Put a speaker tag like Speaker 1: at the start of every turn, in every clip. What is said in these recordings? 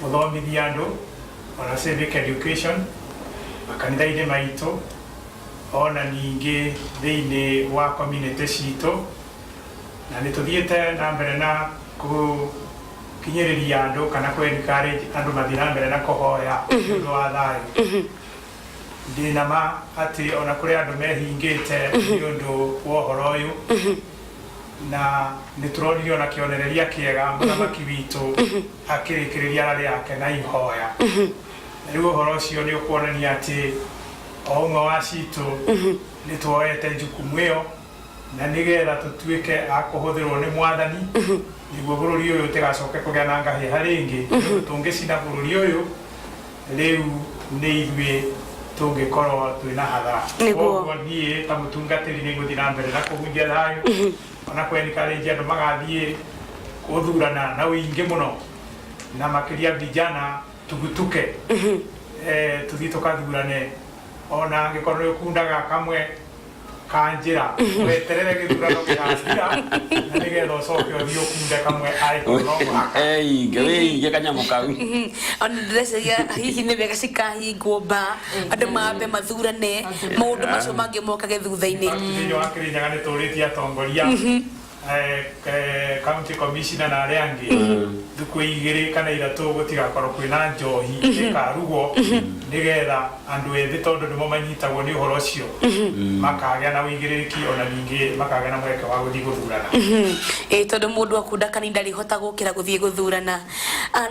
Speaker 1: Gũthomithia andũ ona civic education makanitha-inĩ maitũ, ona ningĩ thĩinĩ wa community citũ, na nĩ tũthiĩte na mbere na gũkinyĩrĩria andũ kana kũ encourage andũ mathiĩ na mbere na kũhoya nĩ ũndũ wa thayũ. Ndĩ na ma atĩ ona kũrĩ andũ mehingĩte nĩ ũndũ wa ũhoro ũyũ, na nĩ tũronire ona kĩonereria kĩega mũthamaki witũ akĩrĩkĩrĩria rarĩ yake na ihoya. Na rĩu ũhoro ũcio nĩ ũkuonania atĩ o ũmwe wa citũ nĩ tuoete jukumu ĩyo, na nĩgetha tũtuĩke a kũhũthĩrwo nĩ Mwathani nĩguo bũrũri ũyũ ũtigacoke kũgĩa na ngahĩha rĩngĩ, nĩ ũndũ tũngĩcina bũrũri ũyũ rĩu nĩ ithuĩ tũngĩkorwo twĩna hathara. Koguo niĩ ta mũtungatĩri nĩ ngũthiĩ na mbere na kũhunjia thayũ, ona kũ encourage andũ magathiĩ gũthurana na ũingĩ mũno, na makĩria vijana tugutuke, tũthiĩ tũkathurane, ona angĩkorwo nĩ ũkundaga kamwe ka njĩra, weterere gĩthurano gĩgathira na nĩgetha ũcoke ũthiĩ ũkunde kamwe angĩkorwo no mũhaka.
Speaker 2: Einge wĩige kanyamũ kau.
Speaker 3: Ona ndĩreciria hihi nĩ wega cikahingwo mba, andũ mambe mathurane, maũndũ macio mangĩ mokage thutha-inĩ.
Speaker 1: Thĩinĩ wa Kĩrĩnyaga nĩ tũrĩtie atongoria, county commissioner na arĩa angĩ, thukũ 2 kana 3 gũtigakorwo kwĩna njohi ĩkarugwo, nĩgetha andũ ethĩ, tondũ nĩmo manyitagwo nĩ ũhoro ũcio, makagĩa na ũigĩrĩrĩki, ona ningĩ makagĩa na mweke wa gũthiĩ gũthurana.
Speaker 3: Ĩ tondũ mũndũ akunda kanini ndarĩhota gũkĩra gũthiĩ gũthurana.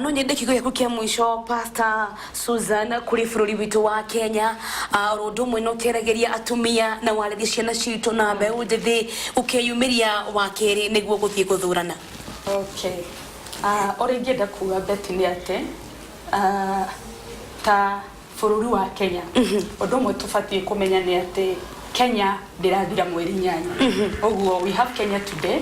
Speaker 3: No nyende kiugo gĩaku kĩa mũico, Pastor Susan, kũrĩ bũrũri witũ wa Kenya, oro ũndũ ũmwe na ũkĩaragĩria atumia na warĩrie ciana citũ na mbeũ njĩthĩ ũkeyumĩria wa kerĩ nĩguo gũthiĩ gũthurana.
Speaker 4: Okay. Ũrĩa ingĩenda kuga, Betty, nĩ atĩ ta bũrũri wa Kenya, ũndũ ũmwe tũbatiĩ kũmenya nĩ atĩ Kenya ndĩrathira mweri 8. Ũguo we have Kenya today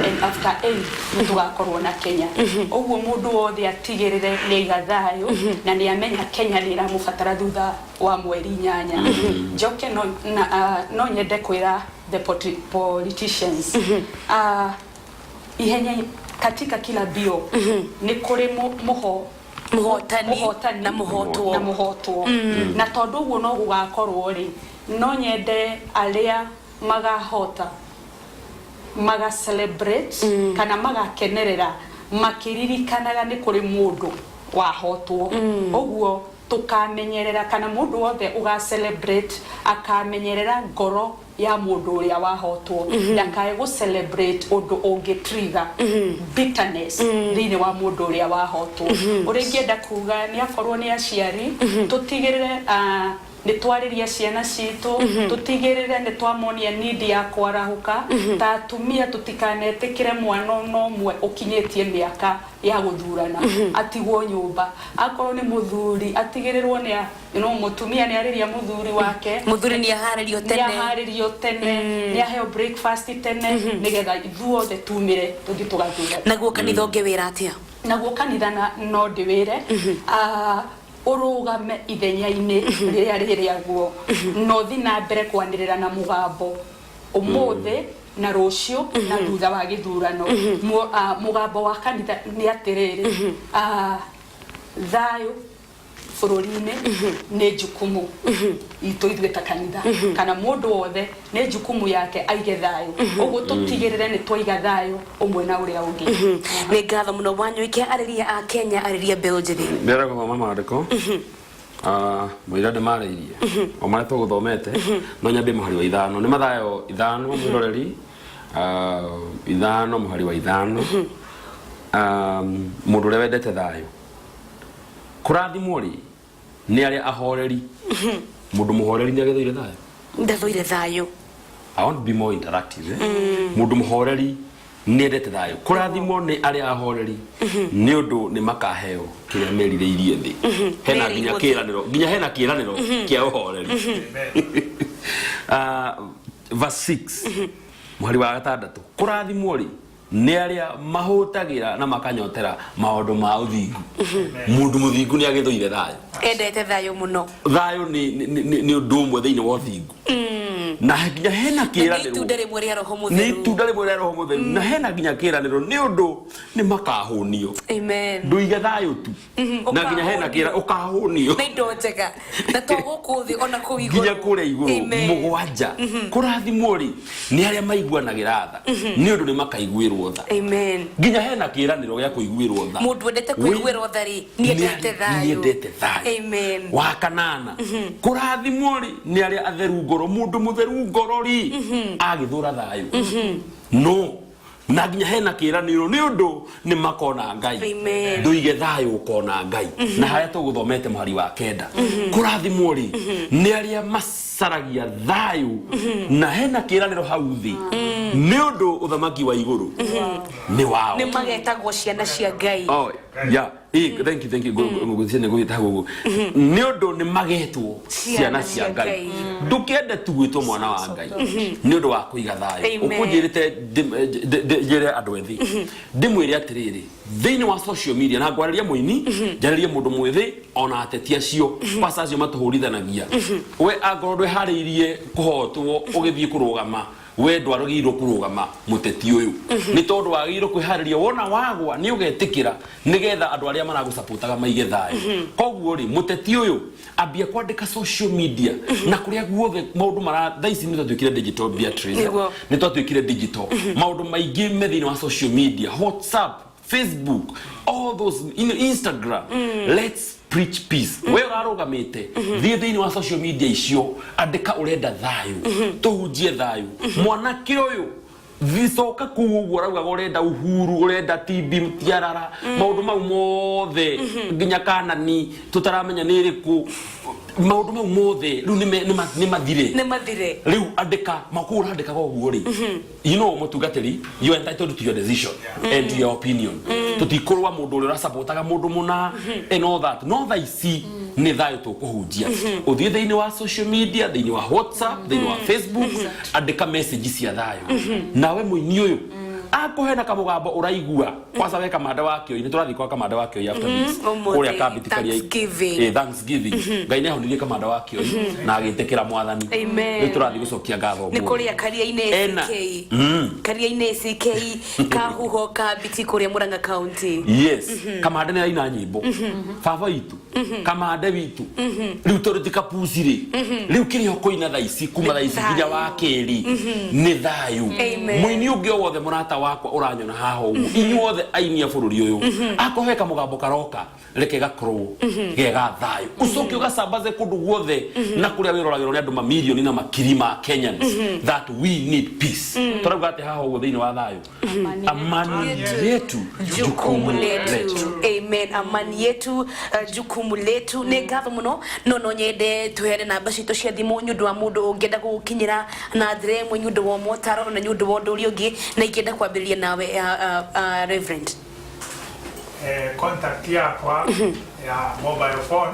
Speaker 4: and after 8 nĩ tũgakorwo na Kenya. Ũguo mũndũ wothe atigĩrĩre nĩ aiga thayũ na nĩ amenya Kenya nĩ ĩramũbatara thutha wa mweri 8. Njoke no, na, no nyende kwĩra the politicians, ihenya katika kila mbio nĩ kũrĩ mũho
Speaker 3: mũhotani
Speaker 4: mũhotani
Speaker 3: na mũhotwo.
Speaker 4: Na mũhotwo. Na tondũ ũguo no gũgakorwo rĩ, no nyende arĩa magahota maga celebrate kana magakenerera makĩririkanaga nĩ kũrĩ mũndũ wahotwo. Ũguo tũkamenyerera kana mũndũ wothe ũga celebrate akamenyerera ngoro ya mũndũ ũrĩa wahotwo, ndakae gũ celebrate ũndũ ũngĩ trigger bitterness thĩinĩ wa mũndũ ũrĩa wahotwo. Ũrĩa ingĩenda kuga nĩ akorwo nĩ aciari, tũtigĩrĩre nĩ twarĩria ciana citũ, tũtigĩrĩre nĩ twamonia need ya kwarahũka. Ta atumia, tũtikanetĩkĩre mwana ona ũmwe ũkinyĩtie mĩaka ya gũthurana atigwo nyũmba. Akorwo nĩ mũthuri, atigĩrĩrwo nĩ mũtumia nĩ arĩria mũthuri wake.
Speaker 3: Mũthuri nĩ aharĩrio tene.
Speaker 4: Nĩ aharĩrio tene, nĩ aheo breakfast tene, nĩgetha ithuothe tumĩre tũthiĩ tũgathurane.
Speaker 3: Naguo kanitha ũngĩwĩra atĩa?
Speaker 4: Naguo kanitha no ndĩwĩre ũrũgame ithenya-inĩ rĩrĩa rĩrĩaguo na ũthiĩ na mbere kwanĩrĩra na mũgambo ũmũthĩ na rũciũ na thutha wa gĩthurano. Mũgambo wa kanitha nĩ atĩrĩrĩ, thayũ bũrũri-inĩ nĩ jukumu itũ ithuĩ ta kanitha, kana mũndũ wothe nĩ jukumu yake aige thayũ. Ũguo tũtigĩrĩre nĩ twaiga thayũ ũmwe na ũrĩa ũngĩ.
Speaker 3: Nĩ ngatho mũno. Wanyũike, arĩria a Kenya, arĩria mbeũ njĩthĩ.
Speaker 2: Ndĩrenda gũthoma maandĩko mũira ndĩmarĩirie o marĩa tũgũthomete, no nyambie mũhari wa 5. Nĩ Mathayo 5, mwĩroreri, 5 mũhari wa 5. Mũndũ ũrĩa wendete thayũ, kũrathimwo rĩ nĩ arĩa ahoreri. Mũndũ mũhoreri nĩ agĩthũire thayũ?
Speaker 3: Ndathũire thayũ.
Speaker 2: I want to be more interactive, eh? Mũndũ mũhoreri nĩ endete thayũ. Kũrathimwo nĩ arĩa ahoreri, nĩ ũndũ nĩ makaheo kĩrĩa merirĩirie thĩ. Hena nginya
Speaker 3: Merĩirwo thĩ.
Speaker 2: kĩranĩro, nginya hena kĩranĩro kĩa ũhoreri. Verse 6, mũhari wa 6, kũrathimwo rĩ nĩ arĩa mahũtagĩra na makanyotera maũndũ ma ũthingu. Mũndũ mũthingu nĩ agĩthũire thayũ.
Speaker 3: Endete thayũ mũno.
Speaker 2: Thayũ nĩ ũndũ ũmwe thĩinĩ wa ũthingu. Na nginya hena
Speaker 3: Na nĩ
Speaker 2: kĩĩranĩro.
Speaker 3: Itunda rĩmwe rĩa Roho
Speaker 2: Nĩ
Speaker 3: Mũtheru.
Speaker 2: Itunda rĩmwe rĩa Roho Mũtheru, na hena nginya kĩĩranĩro nĩ ũndũ nĩ makahũnio.
Speaker 3: Amen.
Speaker 2: Ndũige thayũ tu, na nginya hena
Speaker 3: Ũkahũnio.
Speaker 2: kĩĩra ũkahũnio.
Speaker 3: Na indo njega, na to gũkũ thĩ, ona kũu igũrũ.
Speaker 2: Nginya kũrĩa igũrũ.
Speaker 3: Amen.
Speaker 2: Mũgwanja, kũrathimwo rĩ nĩ arĩa maiguanagĩra tha, nĩ ũndũ nĩ makaiguĩrwo tha.
Speaker 3: Amen.
Speaker 2: Nginya hena kĩĩranĩro gĩa kũiguĩrwo tha.
Speaker 3: Mũndũ wendete kũiguĩrwo tha rĩ, nĩendete thayũ.
Speaker 2: Nĩendete thayũ.
Speaker 3: Amen.
Speaker 2: Wa kanana, kũrathimwo rĩ nĩ arĩa atheru ngoro. Mũndũ mũtheru ngoro rĩ agĩthũra thayũ no, na nginya hena kĩĩranĩro nĩ ũndũ nĩ makona Ngai.
Speaker 3: Amen.
Speaker 2: Ndũige thayũ ũkona Ngai. Na harĩa tũgũthomete mũhari wa 9, kũrathimwo rĩ nĩ arĩa macaragia thayũ, na hena kĩĩranĩro hau thĩ nĩ ũndũ ũthamaki wa igũrũ nĩ wao.
Speaker 3: Nĩ magetagwo ciana cia Ngai.
Speaker 2: Oh, yeah. Thank you, thank you. Ngũgũthiĩ nĩ gũgĩta gũgũ. Nĩ ũndũ nĩ magetwo ciana cia Ngai. Ndũkĩende tu gwĩtwo mwana wa Ngai nĩ ũndũ wa kũiga thayũ.
Speaker 3: Amen.
Speaker 2: Ũkũnjĩrĩte njĩre andũ ethĩ. Ndĩmwĩre atĩrĩrĩ, thĩinĩ wa social media, na ngwarĩria mũini, njarĩrie mũndũ mwĩthĩ, ona ateti acio, pasta acio matũhũrithanagia. We angorwo ndwĩharĩirie kũhotwo ũgĩthiĩ kũrũgama, we ndwaragĩrĩirwo kũrũgama mũteti ũyũ, nĩ tondũ wagĩrĩirwo kwĩharĩria wona wagwa nĩ ũgetĩkĩra nĩgetha andũ arĩa maragũcapotaga maige thayũ. Koguo rĩ, mũteti ũyũ ambia kwandĩka social media na kũrĩa guothe maũndũ mara thaa ici nĩ twatuĩkire digital, Beatrice.
Speaker 3: Nĩguo.
Speaker 2: Nĩ twatuĩkire digital, maũndũ maingĩ me thĩinĩ wa social media, WhatsApp, Facebook, all those in Instagram. Let's preach peace. We ũrarũgamĩte, thiĩ thĩinĩ wa social media icio, andĩka ũrenda thayũ, tũhunjie thayũ. Mwanake ũyũ thicoka kuu ũguo ũraugaga ũrenda uhuru, ũrenda TB tiarara, maũndũ mau mothe nginya kanani tũtaramenya nĩ ĩrĩkũ, maũndũ mau mothe rĩu nĩ mathire.
Speaker 3: Nĩ mathire.
Speaker 2: Rĩu andĩka makũu ũrandĩkaga ũguo rĩ, mũtungatĩri, you are entitled to your decision and to your opinion. Tũtikũrũa mũndũ ũrĩa ũracapotaga mũndũ mũna and all that, no thaa ici nĩ thayũ tũkũhunjia. Ũthiĩ thĩinĩ wa social media, thĩinĩ wa WhatsApp, thĩinĩ wa Facebook, andĩka message cia thayũ. Nawe mũini ũyũ akũhe na kamũgambo ũraigua kwanza we Kamanda wa Kĩoi, nĩ tũrathiĩ kwa Kamanda wa Kĩoi after this.
Speaker 3: Ũmũthĩ,
Speaker 2: Kũrĩa kambiti karia.
Speaker 3: Thanksgiving.
Speaker 2: Thanksgiving. Ngai nĩ ahonirie Kamanda wa Kĩoi na agĩtĩkĩra Mwathani.
Speaker 3: Amen.
Speaker 2: Rĩu tũrathiĩ gũcokia ngatho
Speaker 3: Nĩ
Speaker 2: ũmũthĩ.
Speaker 3: kũrĩa Karia-inĩ
Speaker 2: Ena.
Speaker 3: ACK, Karia-inĩ ACK, Kahuho Kambiti, kũrĩa Murang'a County.
Speaker 2: Yes, Kamande nĩ araina nyĩmbo baba witũ, Kamande witũ. Rĩu tondũ ti kapuci rĩ, rĩu kĩrĩa ũkũina thaa ici, kuma thaa ici nginya wa kerĩ, nĩ thayũ.
Speaker 3: Amen.
Speaker 2: Mũini ũngĩ o wothe, mũrata wakwa ũranyona haha ũguo, inyuothe aini a bũrũri ũyũ, akorwo he kamũgambo karoka, reke gakorwo ge ga thayũ, ũcoke ũgacambaze kũndũ guothe na kũrĩa wĩroragĩrwo nĩ andũ mamirioni na makiri ma Kenyans that we need peace. Tũrauga atĩ haha ũguo thĩinĩ wa thayũ, amani yetu
Speaker 3: Jukumu letu. Amen. Amani yetu, jukumu letu. Nĩ ngatho mũno, no nyende tũheane namba citũ cia thimũ nĩ ũndũ wa mũndũ ũngĩenda gũgũkinyĩra na njĩra ĩmwe nĩ ũndũ wa motaro na nĩ ũndũ wa ũndũ ũrĩa ũngĩ, na ingĩenda kwambĩrĩria nawe, Reverend.
Speaker 1: Contact yakwa ya mobile phone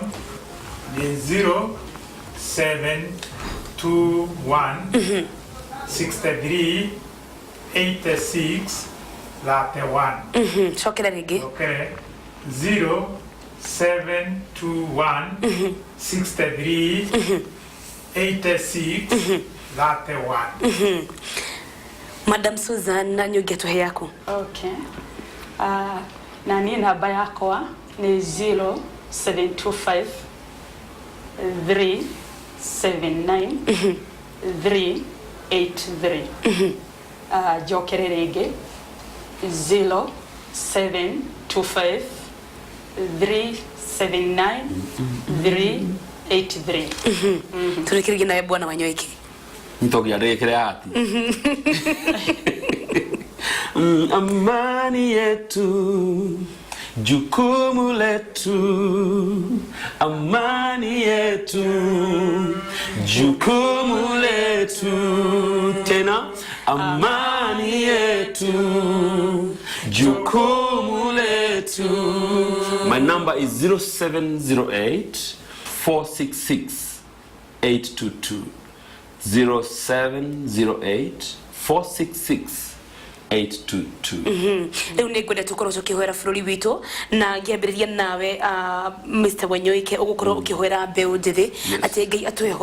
Speaker 1: ni 0721 63 86 31.
Speaker 3: Cokera rĩngĩ.
Speaker 1: Okay. 0721 63 86 31.
Speaker 3: Madam Susan, na nĩ ũngĩatũhe yaku.
Speaker 4: Okay. Na niĩ namba yakwa nĩ 0725 379 383. Njokere rĩngĩ, 0725 379 383.
Speaker 3: Tũrĩkĩrĩrie nawe, Bwana Wanyoike.
Speaker 2: Nitogia ndĩgĩkĩre ati amani yetu jukumu letu, amani yetu jukumu letu, tena amani yetu jukumu letu. My number is 0708 466 822, 0708 466. 822.
Speaker 3: Rĩu nĩ ngwenda tũkorwo tũkĩhoera bũrũri witũ na ngĩambĩrĩria nawe, Mr. Wanyoike, ũgũkorwo ũkĩhoera mbeũ njĩthĩ atĩ Ngai atũhe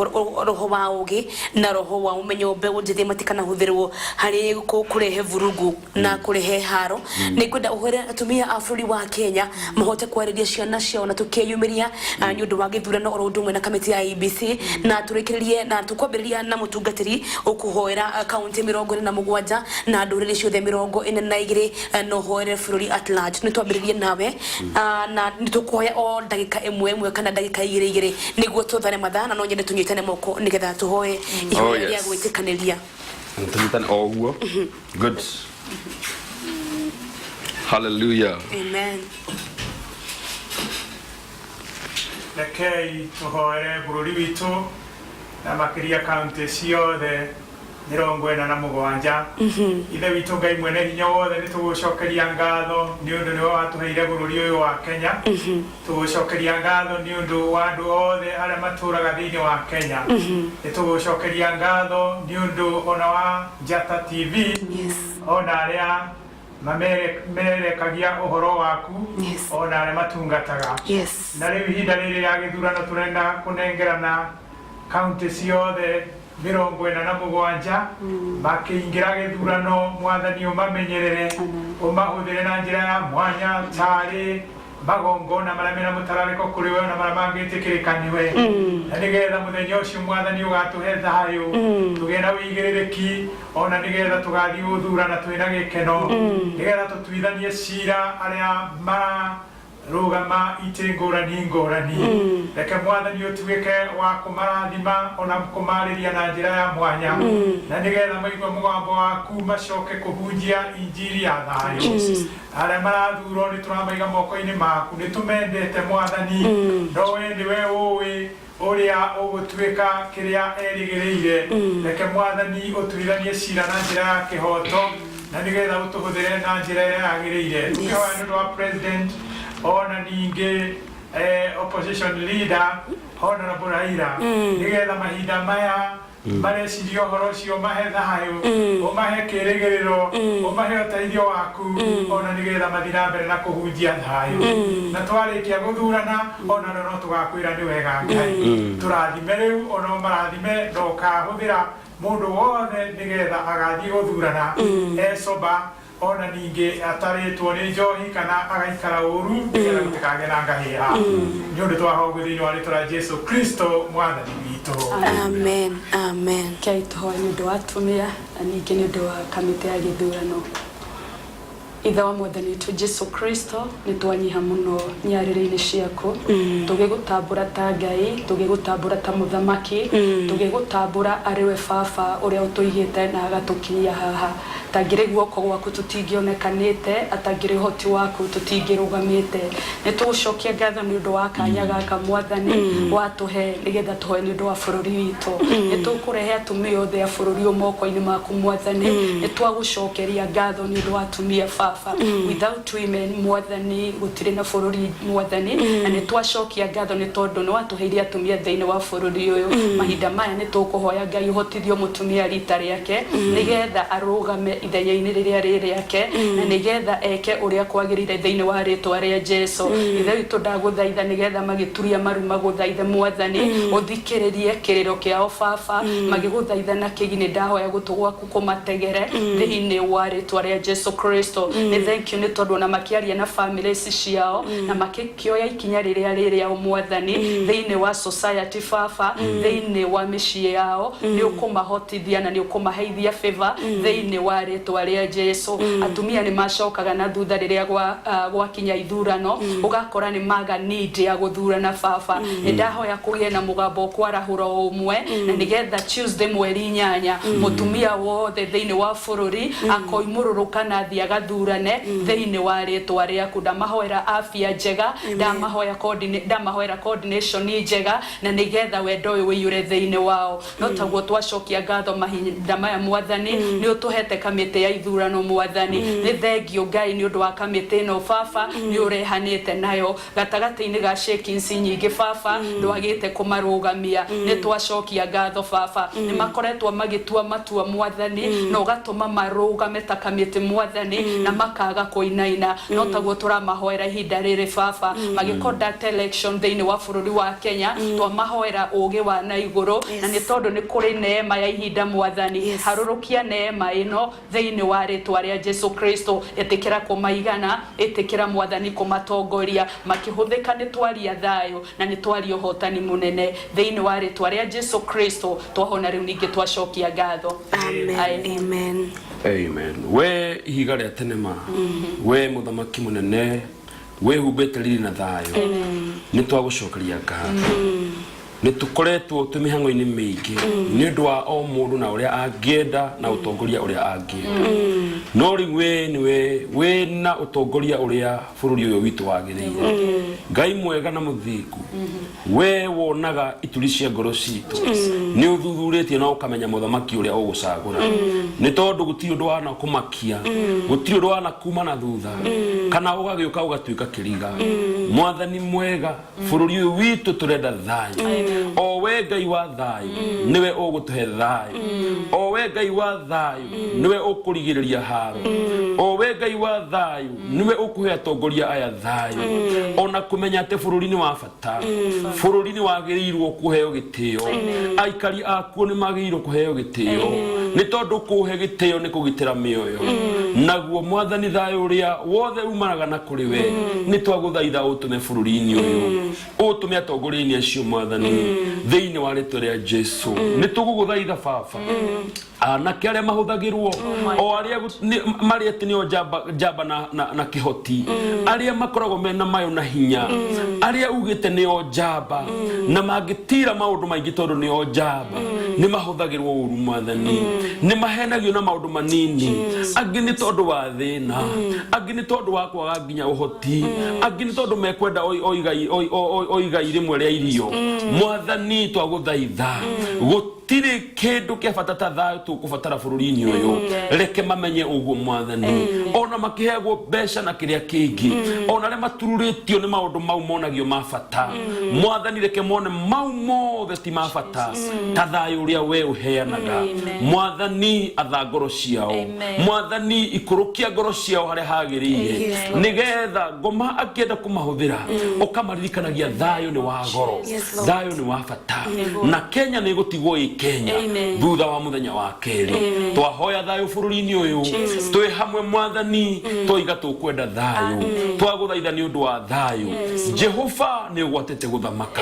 Speaker 3: roho wa ũgĩ na roho wa ũmenyo, mbeũ njĩthĩ matikanahũthĩrwo harĩ kũrehe vurugu na kũrehe haro. Nĩ ngwenda ũhoere atumia a bũrũri wa Kenya mahote kwarĩria ciana ciao na tũkĩyumĩria nĩ ũndũ wa gĩthurano, oro ũndũ ũmwe na kamĩtĩ ya IEBC, na tũrĩkĩrĩrie na tũkwambĩrĩria na mũtungatĩri ũkũhoera kaunti 47 na ndũrĩrĩ ciothe 42, na ũhoere bũrũri at large. Nĩ twambĩrĩrie nawe, na nĩ tũkũhoya o ndagĩka ĩmwe ĩmwe kana ndagĩka igĩrĩ igĩrĩ nĩguo tũthare mathaa, na no nyende tũnyitane moko nĩgetha tũhoe ihoya rĩa gwĩtĩkanĩria.
Speaker 2: Tũnyitane o ũguo. Good. Hallelujah.
Speaker 3: Amen.
Speaker 1: Rekei tũhoere bũrũri witũ na makĩria kaunti ciothe 47. Ithe witũ Ngai mwene hinya wothe, nĩ tũgũcokeria ngatho nĩ ũndũ nĩwe watũheire bũrũri ũyũ wa Kenya. Tũgũcokeria ngatho nĩ ũndũ wa andũ othe arĩa matũraga thĩinĩ wa Kenya. Nĩ tũgũcokeria ngatho nĩ ũndũ ona wa Njata TV, ona arĩa mamerekagia ũhoro waku, ona arĩa matungataga. Na rĩu ihinda rĩrĩ rĩa gĩthurano tũrenda kũnengerana kaunti ciothe 47 makĩingĩra gĩthurano. Mwathani, ũmamenyerere, ũmahũthĩre na njĩra ya mwanya tarĩ magongona marĩa mena mũtararĩko kũrĩ we na marĩa mangĩtĩkĩrĩka nĩwe, na nĩgetha mũthenya ũcio, Mwathani, ũgatũhe thayũ, tũgĩe na ũigĩrĩrĩki, ona nĩgetha tũgathiĩ gũthurana twĩna gĩkeno, nĩgetha tũtuithanie cira arĩa mara rũgama itĩ ngũrani ngũrani. Reke, Mwathani, ũtuĩke wa kũmarathima ona kũmarĩria na njĩra ya mwanya, na nĩgetha maigue mũgambo waku macoke kũhunjia injiri ya thayũ. Arĩa marathurwo nĩ tũramaiga moko-inĩ maku. Nĩ tũmendete, Mwathani, no we nĩwe ũĩ ũrĩa ũgũtuĩka kĩrĩa erĩgĩrĩire. Reke, Mwathani, ũtuithanie cira na njĩra ya kĩhoto na nĩgetha ũtũhũthĩre na njĩra ĩrĩa yagĩrĩire. Tũkĩhoya nĩ ũndũ wa president ona ningĩ opposition leader Honorable Raila, nĩgetha mahinda maya mareciria ũhoro ũcio, ũmahe thayũ, ũmahe kĩrĩgĩrĩro, ũmahe ũteithio waku, ona nĩgetha mathiĩ na mbere na kũhunjia thayũ. Na twarĩkia gũthurana, ona no tũgakwĩra nĩ wega. Ngai, tũrathime rĩu, ona ũmarathime na ũkahũthĩra mũndũ wothe nĩgetha agathiĩ gũthurana ecoba, ona ningĩ atarĩtwo nĩ njohi kana agaikara ũru, nĩgetha gũtikagĩe na ngahĩha. Nĩ ũndũ twahoguo thĩinĩ wa rĩtwa rĩa Jesu Kristo Mwathani witũ.
Speaker 3: Amen, amen.
Speaker 4: Kei tũhoe nĩ ũndũ wa atumia na ningĩ nĩ ũndũ wa kamĩtĩ ya gĩthurano. Ithe wa Mwathani witũ Jesu Kristo, nĩ twanyiha mũno nyarĩrĩ-inĩ ciaku, tũgĩgũtambũra ta Ngai, tũgĩgũtambũra ta mũthamaki, tũgĩgũtambũra arĩ we baba ũrĩa ũtũigĩte na agatũkinyia haha. Tangĩrĩ guoko gwaku tũtingĩonekanĩte, atangĩrĩ ũhoti waku tũtingĩrũgamĩte. Nĩ tũgũcokia ngatho nĩ ũndũ wa kanya gaka, Mwathani, watũhe nĩgetha tũhoe nĩ ũndũ wa bũrũri witũ. Nĩ tũkũrehe atumia othe a bũrũri ũyũ moko-inĩ maku, Mwathani. Nĩ twagũcokeria ngatho nĩ ũndũ wa atumia, baba. Without women, Mwathani, gũtirĩ na bũrũri, Mwathani, na nĩ twacokia ngatho nĩ tondũ nĩ watũheire atumia thĩinĩ wa bũrũri ũyũ. Mahinda maya nĩ tũkũhoya, Ngai, ũhotithio mũtumia rita rĩake nĩgetha arũgame ithenya-inĩ rĩrĩa rĩ rĩake na nĩgetha eke ũrĩa kwagĩrĩire thĩinĩ wa rĩtwa rĩa Jesu. Ithe witũ, ndagũthaitha nĩgetha magĩturia maru magũthaithe, Mwathani, ũthikĩrĩrie kĩrĩro kĩao, baba, magĩgũthaitha na kĩgi. Nĩ ndahoya gũtũ gwaku kũmategere thĩinĩ wa rĩtwa rĩa Jesu Kristo. Nĩ thank you nĩ tondũ ona makĩaria na families ciao na makĩoya ikinya rĩrĩa rĩ rĩao, Mwathani, thĩinĩ wa society, baba, thĩinĩ wa mĩciĩ yao, nĩ ũkũmahotithia na nĩ ũkũmaheithia favor thĩinĩ wa rĩtwa rĩa Jesu. Atumia nĩ macokaga na thutha rĩrĩa gwakinya ithurano, ũgakora nĩ maga need ya gũthurana. Baba, nĩ ndahoya kũgĩe na mũgambo ũkwarahũra o ũmwe, na nĩgetha Tuesday mweri 8 mũtumia wothe thĩinĩ wa bũrũri akoimũrũrũka na athiĩ agathurane thĩinĩ wa rĩtwa rĩaku. Ndamahoera afya njega, ndamahoera coordination njega, na nĩgetha wendo ũyũ ũiyũre thĩinĩ wao. No taguo twacokia ngatho mahinda maya, Mwathani, nĩ ũtũhete kamĩtĩ. Kamĩtĩ ya ithurano Mwathani. Nĩ thengio Ngai nĩ ũndũ wa kamĩtĩ ĩno baba, nĩ ũrehanĩte nayo gatagatĩ-inĩ ga shakings nyingĩ baba, ndwagĩte kũmarũgamia. Nĩ twacokia ngatho baba, nĩ makoretwo magĩtua matua Mwathani, na ũgatũma marũgame ta kamĩtĩ Mwathani, na makaga kũinaina. No taguo tũramahoera ihinda rĩrĩ baba, magĩ conduct election thĩinĩ wa bũrũri wa Kenya. Twamahoera ũgĩ wa na igũrũ, na nĩ tondũ nĩ kũrĩ neema ya ihinda Mwathani, harũrũkia neema ĩno thĩinĩ wa rĩtwa rĩa Jesu Kristo. Ĩtĩkĩra kũmaigana, ĩtĩkĩra Mwathani kũmatongoria makĩhũthĩka. Nĩ twaria thayũ na nĩ twaria ũhotani mũnene thĩinĩ wa rĩtwa rĩa Jesu Kristo twahona. Rĩu ningĩ twacokia ngatho.
Speaker 3: Amen.
Speaker 4: Aye.
Speaker 3: Amen.
Speaker 2: Amen. We ihiga rĩa tene ma, we mũthamaki mũnene wĩhumbĩte riri na thayũ, nĩ twagũcokeria ngatho. Nĩ tũkoretwo twĩ mĩhang'o-inĩ mĩingĩ nĩ ũndũ wa o mũndũ na ũrĩa angĩenda na ũtongoria ũrĩa angĩenda, no rĩu we nĩwe wĩ na ũtongoria ũrĩa bũrũri ũyũ witũ wagĩrĩire. Ngai mwega na mũthingu, we wonaga ituri cia ngoro citũ, nĩ ũthuthurĩtie na ũkamenya mũthamaki ũrĩa ũgũcagũra, nĩ tondũ gũtirĩ ũndũ wana kũmakia, gũtirĩ ũndũ wana kuma na thutha kana ũgagĩũka ũgatuĩka kĩriga. Mwathani mwega, bũrũri ũyũ witũ tũrenda thayũ. O we Ngai wa thayũ nĩwe ũgũtũhe thayũ, o we Ngai wa thayũ nĩwe ũkũrigĩrĩria haro, o we Ngai wa thayũ nĩwe ũkũhe atongoria aya thayũ, ona kũmenya atĩ bũrũri nĩ wa bata, bũrũri nĩ wagĩrĩirwo kũheo gĩtĩo, aikari akuo nĩ magĩrĩirwo kũheo gĩtĩo, nĩ tondũ kũhe gĩtĩo nĩ kũgitĩra mĩoyo. Naguo Mwathani, thayũ ũrĩa wothe umanaga na kũrĩ we, nĩ twagũthaitha ũtũme bũrũri-inĩ ũyũ, ũtũme atongoria-inĩ acio Mwathani, thĩinĩ wa rĩtwa rĩa Jesu nĩ tũgũgũthaitha baba. Anake arĩa mahũthagĩrwo, o arĩa marĩ atĩ nĩo njamba, njamba na kĩhoti, arĩa makoragwo mena mayo na hinya, arĩa ugĩte nĩo njamba na mangĩtira maũndũ maingĩ tondũ nĩo njamba, nĩ mahũthagĩrwo ũru Mwathani, nĩ mahenagio na maũndũ manini. Angĩ nĩ tondũ wa thĩna, angĩ nĩ tondũ wa kwaga nginya ũhoti, angĩ nĩ tondũ mekwenda o igai rĩmwe rĩa irio. Mwathani, twagũthaitha, gũtirĩ kĩndũ kĩa bata ta thayũ tũkũbatara bũrũri-inĩ ũyũ. Reke mamenye ũguo Mwathani, ona makĩheagwo mbeca na kĩrĩa kĩngĩ, ona arĩa matururĩtio nĩ maũndũ mau monagio ma bata. Mwathani, reke mone mau mothe ti ma bata ta thayũ ũrĩa we ũheanaga. Mwathani, atha ngoro ciao. Mwathani, ikũrũkia ngoro ciao harĩa hagĩrĩire, nĩgetha ngoma akĩenda kũmahũthĩra ũkamaririkanagia thayũ nĩ wa goro.
Speaker 3: Yes, Lord.
Speaker 2: Thayũ nĩ wa bata, na Kenya nĩ ĩgũtigwo ĩ Kenya
Speaker 4: Amen.
Speaker 2: thutha wa mũthenya wa kerĩ. Twahoya thayũ bũrũri-inĩ ũyũ twĩ hamwe Mwathani, twoiga tũkwenda thayũ. Twagũthaitha nĩ ũndũ wa thayũ. Jehova, nĩ ũgwatĩte gũthamaka,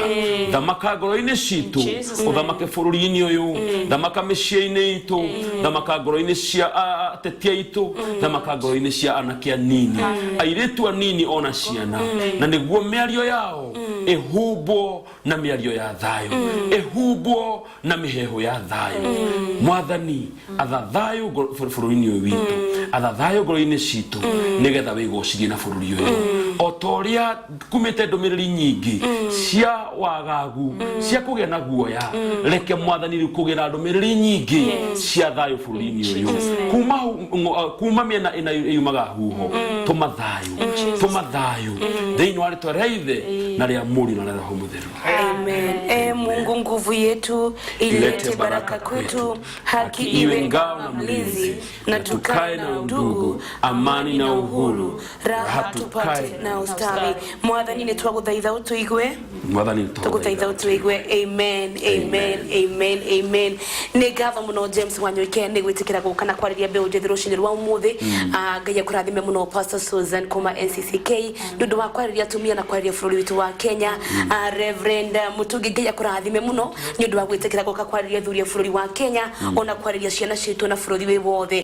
Speaker 2: thamaka ngoro-inĩ citũ,
Speaker 4: Jesus'
Speaker 2: ũthamake bũrũri-inĩ ũyũ, thamaka mĩciĩ-inĩ itũ, thamaka ngoro-inĩ cia ateti aitũ, thamaka ngoro-inĩ cia anake anini, airĩtu anini, ona ciana, na nĩguo mĩario yao ĩhumbwo na mĩario ya thayũ, ĩhumbwo na mĩheho ya thayũ. Mwathani, atha thayũ bũrũri-inĩ ũyũ witũ, atha thayũ ngoro-inĩ citũ, nĩgetha wĩgocirie na bũrũri ũyũ. O ta ũrĩa kumĩte ndũmĩrĩri nyingĩ cia wagagu, cia kũgĩa na guoya, reke Mwathani rĩu kũgĩa na ndũmĩrĩri nyingĩ cia thayũ bũrũri-inĩ ũyũ. Kuma mĩena ĩna yumaga huho, tũma thayũ, tũma thayũ thĩinĩ wa rĩtwa rĩa Ithe na rĩa Mũriũ na rĩa Roho Mũtheru.
Speaker 3: Amen. E Mungu nguvu yetu, ilete baraka kwetu, haki iwe ngao na mlinzi, na tukae na undugu, amani na uhuru, raha tupate na ustawi. Mwathani, nĩ twagũthaitha ũtũigue.
Speaker 2: Mwathani,
Speaker 3: tũgũthaitha ũtũigue. Amen, amen, amen, amen. Nĩ ngatho mũno James Wanyoike nĩ gwĩtĩkĩra gũka na kwarĩria mbeũ njĩthĩ rũcinĩ rwa ũmũthĩ. Ngai akũrathime mũno Pastor Susan kuma NCCK nĩ ũndũ wa kwarĩria atumia na kwarĩria bũrũri witũ wa Kenya. Reverend Mutungi, Ngai akũrathime mũno nĩ ũndũ wa gwĩtĩkĩra gũka kwarĩria athuri a bũrũri wa Kenya, ona kwarĩria ciana citũ na bũrũri wĩ wothe.